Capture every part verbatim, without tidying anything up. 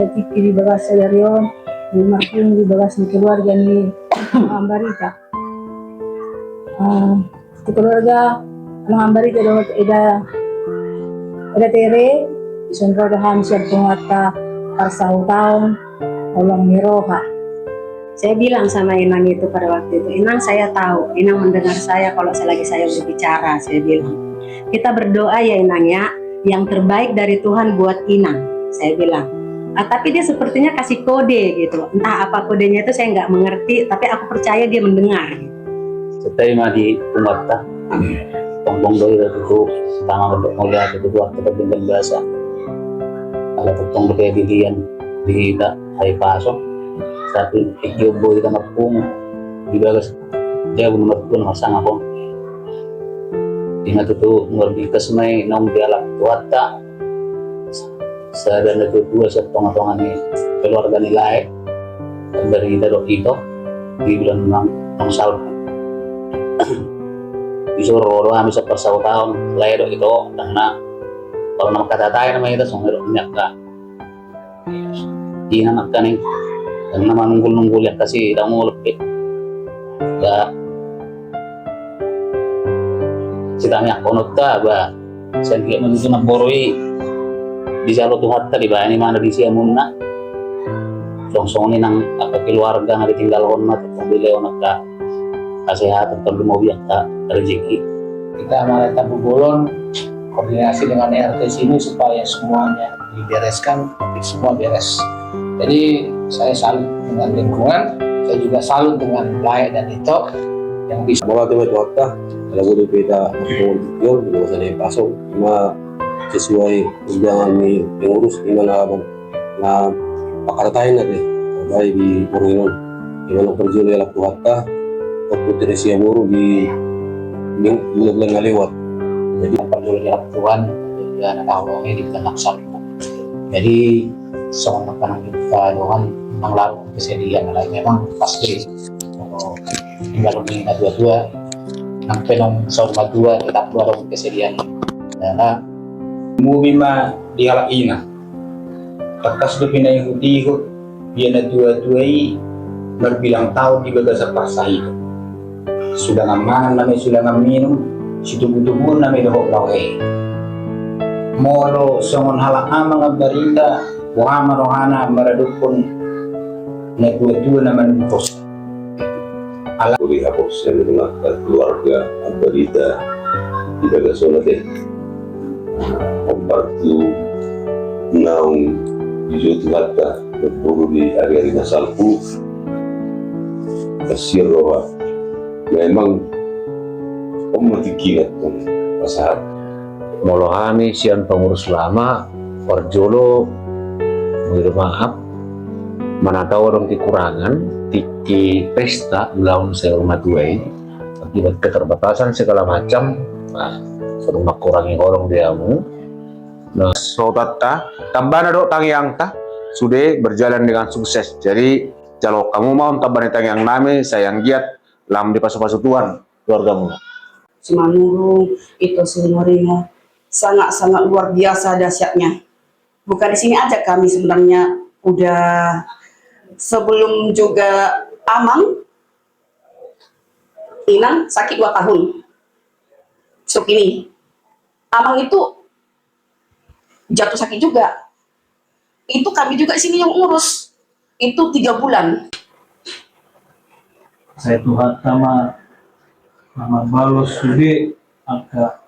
Tingki di bagas sadari on, di marhum di bagas ni keluarga ni Amang Barita. Ah, tu keluarga Amang Barita dohot eda, eda tere, dison ro do hami sian punguanta parsahutaon holong ni roha. Saya bilang sama Inang itu pada waktu itu, "Inang, saya tahu, Inang mendengar saya kalau selagi saya berbicara," saya bilang. "Kita berdoa ya, Inang, ya, yang terbaik dari Tuhan buat Inang," saya bilang. Ah, tapi dia sepertinya kasih kode gitu. Entah apa kodenya itu, saya nggak mengerti, tapi aku percaya dia mendengar. Sai taima di punguanta. Tongtong do hita tutu, tama mandok mauliate tu Tuhanta pardenggan basa. Ala tongtong do pe dilian di hita, hahipason. Tapi tingki on do hita marpungu di bagas jabu na martua na marsangap on. Inna tutu marbingkas ma i naung dialap Tuhanta. Sada na tua-tua sian tonga-tonga ni keluarga ni lae, Amang Barita dohot ito, dibilang naung, naung salpu. Dison ro do hami sian parsahutaon, lae dohot ito, karna molo na mangkatatai nama hita songon i do ni angka ina nangkaning, karna manunggul-nungguli angka si daong olop pe. Ba sitamiangkononta ba sian dia ma tutu namboru i dijalo Tuhanta, dibaen ibana di siamunna. Songon i nang angka keluarga na ditinggalhonna, tongtong dilehon angka kesehatan, tong lumobi angka rezeki. Kita Amang Raja Tampubolon berkoordinasi dengan R T sini supaya semuanya dibereskan, semua beres. Jadi saya salut dengan lingkungan, saya juga salut dengan lae dan ito yang bisa. Mauliate ma tu Tuhanta, ala boi dope hita marpungu di tingki on, di bagas na hipasong, ima sesuai undangan ni pengurus, ima na, na pangkatataina be, baik di borngin on. Ima na parjolo dialap Tuhanta, waktu tere siaboru di, di bulan-bulan na lewat. Jadi parjolo dialap Tuhan, jadi dia na tahu ini di tengah salpu. Jadi songon nangkaning di tengah dongan, nang lalu kesedihan, lalu memang pasti, oh, tinggal di na tua-tua, nang pe naung saur matua, tetap do adong kesedihan. Karna mubi ma di halak ina. Tangkas do pinaihut-ihut, ia na tua-tua i marbilang taon di bagasan parsahiton. Sulangan mangan nama i, sulangan minum, situbu-tubuon nama i dohot lae. Molo songon halak Amang Barita, boha ma rohana maradophon na tua-tua na manungkos. Ala boi haporseaon ni angka keluarga Amang Barita di bagas on ate. Hombar tu naung dijou Tuhanta namboru di ari-ari na salpu. Parsahut roha. Memang on ma tingkina pasahat. Molo hami sian pengurus lama, parjolo, mohon maaf, mana tahu adong kekurangan, tingki pesta ulaon saur matua i, akibat keterbatasan segala macam, nah, sudah mengurangi holong di hamu. Nah, sahatanta, tambana dohot tangiangta, sude berjalan dengan sukses. Jadi, jalo hamu ma on tamba ni tangiang nami, sai anggiat lam dipasu-pasu Tuhan keluargamu. Simanurung, ito Sinuarimo, sangat-sangat luar biasa dahsyatnya. Bukan di sini aja kami sebenarnya udah, sebelum juga Amang, Inang sakit dua tahun. Stroke ini. Amang itu jatuh sakit juga. Itu kami juga sini yang urus. Itu tiga bulan. Sai Tuhanta ma na mambalos sude angka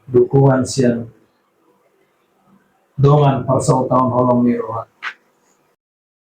dukungan sian dongan parsahutaon holong ni roha.